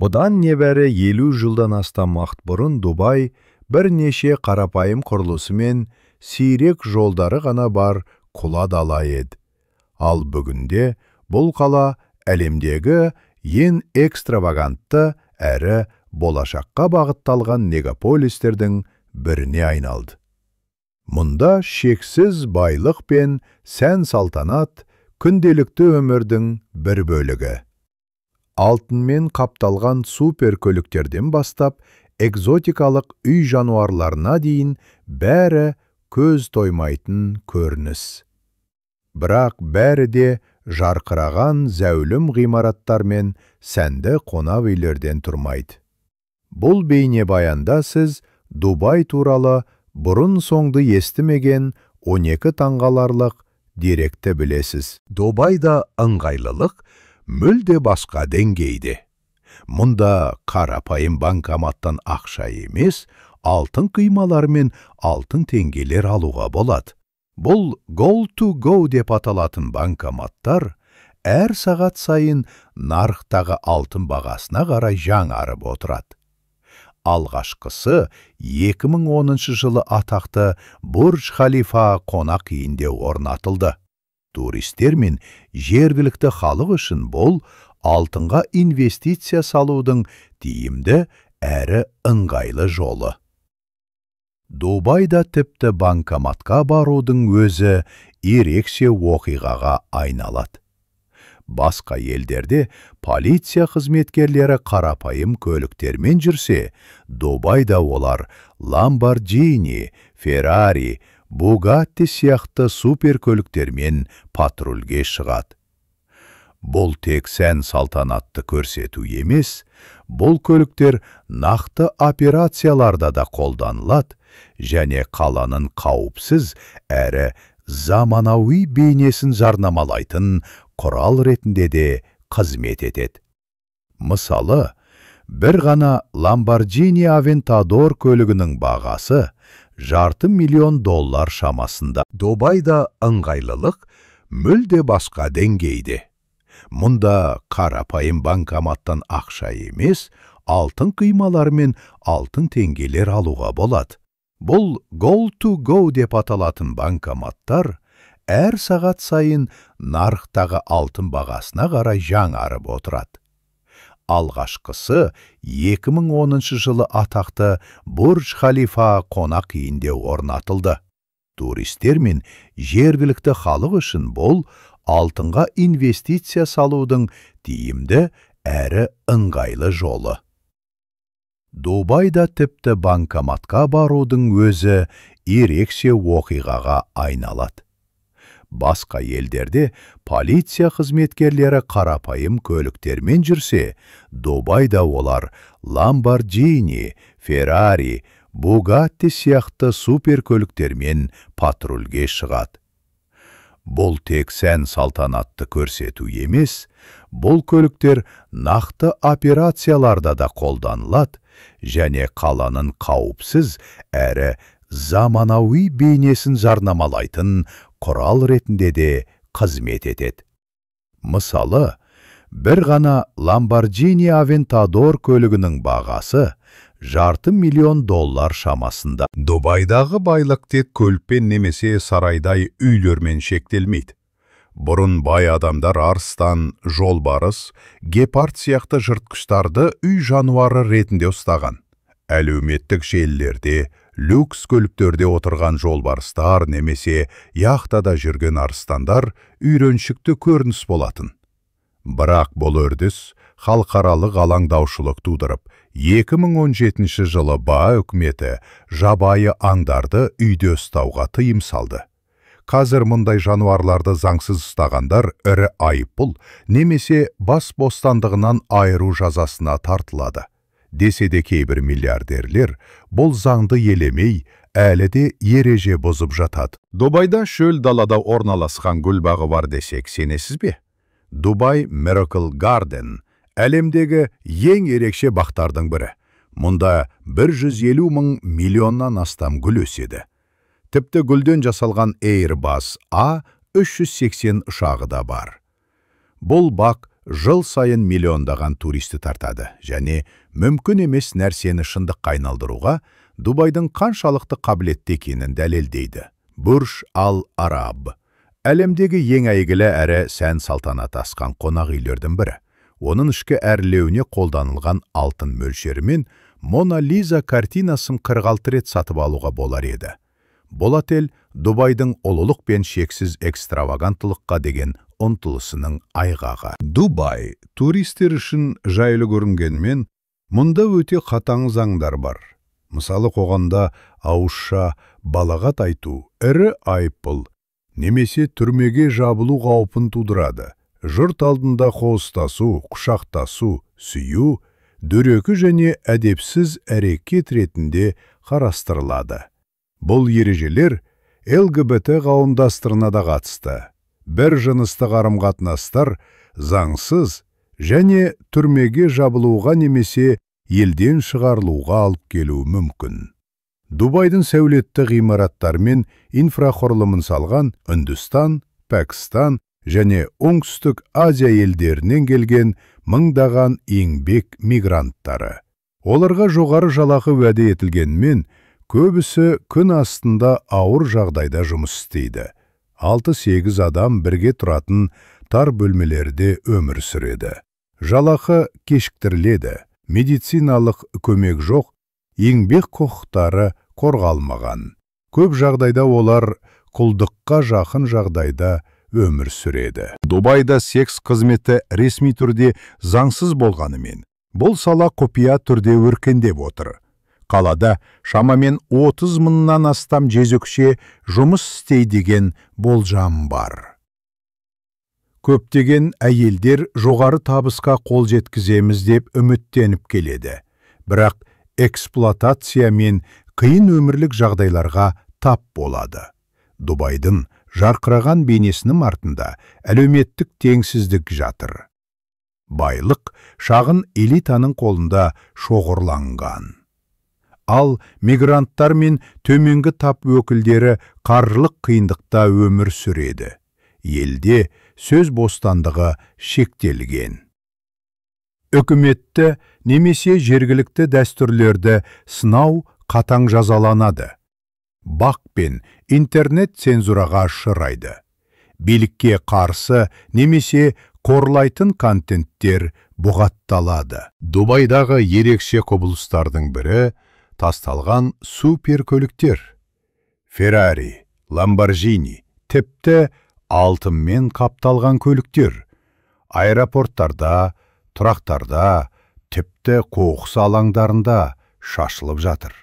Бұдан небәрі 50 жылдан астам уақыт бұрын Дубай бірнеше қарапайым құрылысы мен сирек жолдары ғана бар құла дала еді. Ал бүгінде бұл қала әлемдегі ең экстравагантты әрі болашаққа бағытталған мегаполистердің біріне айналды. Мұнда шексіз байлық пен сән-салтанат күнделікті өмірдің бір бөлігі. Алтынмен қапталған суперкөліктерден бастап экзотикалық үй жануарларына дейін бәрі көз тоймайтын көрініс. Бірақ бәрі де жарқыраған зәулім ғимараттар мен сәнді қонақ үйлерден тұрмайды. Бұл бейнебаянда сіз Дубай туралы бұрын-соңды естімеген 12 таңғаларлық деректі білесіз. Дубайда ыңғайлылық мүлде басқа деңгейде. Мұнда қарапайым банкоматтан ақша емес, алтын құймалар мен алтын теңгелер алуға болады. Бұл Gold to Go деп аталатын банкоматтар әр сағат сайын нарықтағы алтын бағасына қарай жаңарып отырады. Алғашқысы 2010 жылы атақты Бурдж Халифа қонақ үйінде орнатылды. Туристер мен жергілікті халық үшін бұл алтынға инвестиция салудың тиімді әрі ыңғайлы жолы. Дубайда тіпті банкоматқа барудың өзі ерекше оқиғаға айналады. Басқа елдерде полиция қызметкерлері қарапайым көліктермен жүрсе, Дубайда олар Lamborghini, Ferrari, Bugatti сияқты суперкөліктермен патрульге шығады. Бұл тек сән салтанатты көрсету емес, бұл көліктер нақты операцияларда да қолданылады және қаланың қауіпсіз әрі заманауи бейнесін жарнамалайтын құрал ретінде де қызмет етеді. Мысалы, бір ғана Lamborghini Aventador көлігінің бағасы $500,000 шамасында. Дубайда ыңғайлылық мүлде басқа деңгейде. Мұнда қарапайым банкоматтан ақша емес, алтын құймалар мен алтын теңгелер алуға болады. Бұл Gold to Go деп аталатын банкоматтар әр сағат сайын нарықтағы алтын бағасына қарай жаңарып отырады. Алғашқысы 2010 жылы атақты Бурдж Халифа қонақ үйінде орнатылды. Туристер мен жергілікті халық үшін бұл алтынға инвестиция салудың тиімді әрі ыңғайлы жолы. Дубайда тіпті банкоматқа барудың өзі ерекше оқиғаға айналады. Басқа елдерде полиция қызметкерлері қарапайым көліктермен жүрсе, Дубайда олар Lamborghini, Ferrari, Bugatti сияқты суперкөліктермен патрульге шығады. Бұл тек сән салтанатты көрсету емес, бұл көліктер нақты операцияларда да қолданылады және қаланың қауіпсіз әрі заманауи бейнесін жарнамалайтын құрал ретінде де қызмет етеді. Мысалы, бір ғана Lamborghini Aventador көлігінің бағасы $500,000 шамасында. Дубайдағы байлық тек көлікпен немесе сарайдай үйлермен шектелмейді. Бұрын бай адамдар арыстан, жолбарыс, гепард сияқты жыртқыштарды үй жануары ретінде ұстаған. Әлеуметтік желілерде люкс көліктерде отырған жолбарыстар немесе яхтада жүрген арыстандар үйреншікті көрініс болатын. Бірақ бұл үрдіс халықаралық алаңдаушылық тудырып, 2017 жылы БА үкіметі жабайы аңдарды үйде ұстауға тыйым салды. Қазір мұндай жануарларды заңсыз ұстағандар ірі айыппұл немесе бас бостандығынан айыру жазасына тартылады. Десе де кейбір миллиардерлер бұл заңды елемей, әлі де ереже бұзып жатады. Дубайда шөл далада орналасқан гүл бағы бар десек, сенесіз бе? Дубай Miracle Garden әлемдегі ең ерекше бақтардың бірі. Мұнда 150 мың миллионнан астам гүл өседі. Тіпті гүлден жасалған Airbus A380 ұшағы да бар. Бұл бақ жыл сайын миллиондаған туристі тартады және мүмкін емес нәрсені шындыққа айналдыруға Дубайдың қаншалықты қабілетті екенін дәлелдейді. Бурж Ал Араб әлемдегі ең әйгілі әрі сән салтанат асқан қонақ үйлердің бірі. Оның ішкі әрлеуіне қолданылған алтын мөлшерімен Мона Лиза картинасын 46 рет сатып алуға болар еді. Бұл отель Дубайдың ұлылық пен шексіз экстраваганттылыққа деген ұмтылысының айғағы. Дубай туристер үшін жайлы көрінгенмен, мұнда өте қатаң заңдар бар. Мысалы, қоғамда ауызша балағат айту ірі айыппұл немесе түрмеге жабылу қаупін тудырады. Жұрт алдында қол ұстасу, құшақтасу, сүю дөрекі және әдепсіз әрекет ретінде қарастырылады. Бұл ережелер ЛГБТ қауымдастығына да қатысты. Бір жынысты қарым-қатынастар заңсыз және түрмеге жабылуға немесе елден шығарылуға алып келуі мүмкін. Дубайдың сәулетті ғимараттары мен инфрақұрылымын салған Үндістан, Пәкістан және Оңтүстік Азия елдерінен келген мыңдаған еңбек мигранттары. Оларға жоғары жалақы уәде етілгенмен, көбісі күн астында ауыр жағдайда жұмыс істейді. 6-8 адам бірге тұратын тар бөлмелерде өмір сүреді. Жалақы кешіктіріледі, медициналық көмек жоқ, еңбек құқықтары қорғалмаған. Көп жағдайда олар құлдыққа жақын жағдайда өмір сүреді. Дубайда секс қызметі ресми түрде заңсыз болғанымен, бұл сала құпия түрде өркендеп отыр. Қалада шамамен 30 мыңнан астам жезөкше жұмыс істейді деген болжам бар. Көптеген әйелдер жоғары табысқа қол жеткіземіз деп үміттеніп келеді. Бірақ эксплуатация мен қиын өмірлік жағдайларға тап болады. Дубайдың жарқыраған бейнесінің артында әлеуметтік теңсіздік жатыр. Байлық шағын элитаның қолында шоғырланған. Ал мигранттар мен төменгі тап өкілдері қаржылық қиындықта өмір сүреді. Елде сөз бостандығы шектелген. Үкіметті немесе жергілікті дәстүрлерді сынау қатаң жазаланады. БАҚ пен интернет цензураға ұшырайды. Билікке қарсы немесе қорлайтын контенттер бұғатталады. Дубайдағы ерекше құбылыстардың бірі тасталған суперкөліктер. Феррари, Ламборджини, тіпті алтынмен қапталған көліктер. Аэропорттарда, тұрақтарда, тіпті қоқыс алаңдарында шашылып жатыр.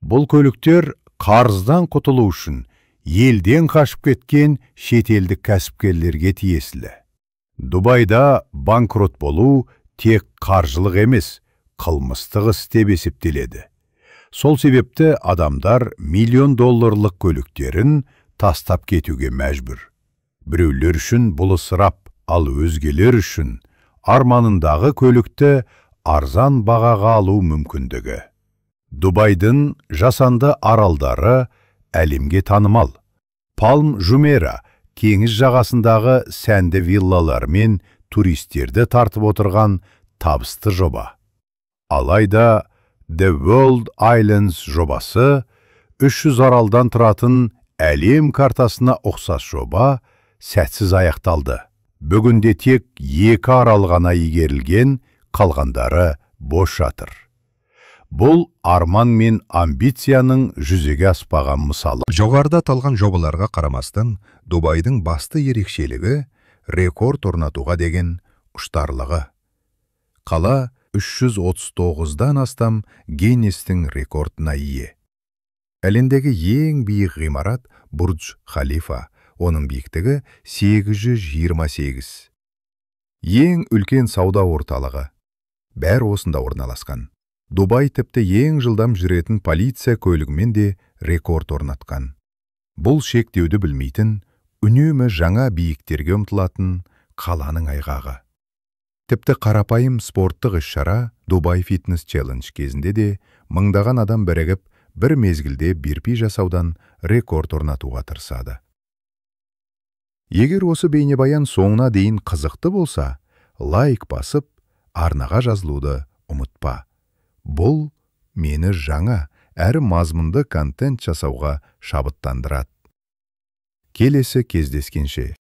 Бұл көліктер қарыздан құтылу үшін елден қашып кеткен шетелдік кәсіпкерлерге тиесілі. Дубайда банкрот болу тек қаржылық емес, қылмыстық іс деп есептеледі. Сол себепті адамдар миллион долларлық көліктерін тастап кетуге мәжбүр. Біреулер үшін бұл ысырап, ал өзгелер үшін арманындағы көлікті арзан бағаға алу мүмкіндігі. Дубайдың жасанды аралдары әлемге танымал. Палм Жумера теңіз жағасындағы сәнді виллалармен туристерді тартып отырған табысты жоба. Алайда The World Islands жобасы 300 аралдан тұратын әлем картасына ұқсас жоба сәтсіз аяқталды. Бүгінде тек 2 арал ғана игерілген, қалғандары бос жатыр. Бұл арман мен амбицияның жүзеге аспаған мысалы. Жоғарыда аталған жобаларға қарамастан, Дубайдың басты ерекшелігі рекорд орнатуға деген құштарлығы. Қала 339-дан астам Гиннестің рекордына ие. Әлемдегі ең биік ғимарат Бурдж Халифа, оның биіктігі 828. Ең үлкен сауда орталығы. Бәрі осында орналасқан. Дубай тіпті ең жылдам жүретін полиция көлігімен де рекорд орнатқан. Бұл шектеуді білмейтін, үнемі жаңа биіктерге ұмтылатын қаланың айғағы. Тіпті қарапайым спорттық іс-шара Дубай Фитнес Челлендж кезінде де мыңдаған адам бірігіп, бір мезгілде берпи жасаудан рекорд орнатуға тырысады. Егер осы бейнебаян соңына дейін қызықты болса, лайк басып, арнаға жазылуды ұмытпа. Бұл мені жаңа әрі мазмұнды контент жасауға шабыттандырады. Келесі кездескенше!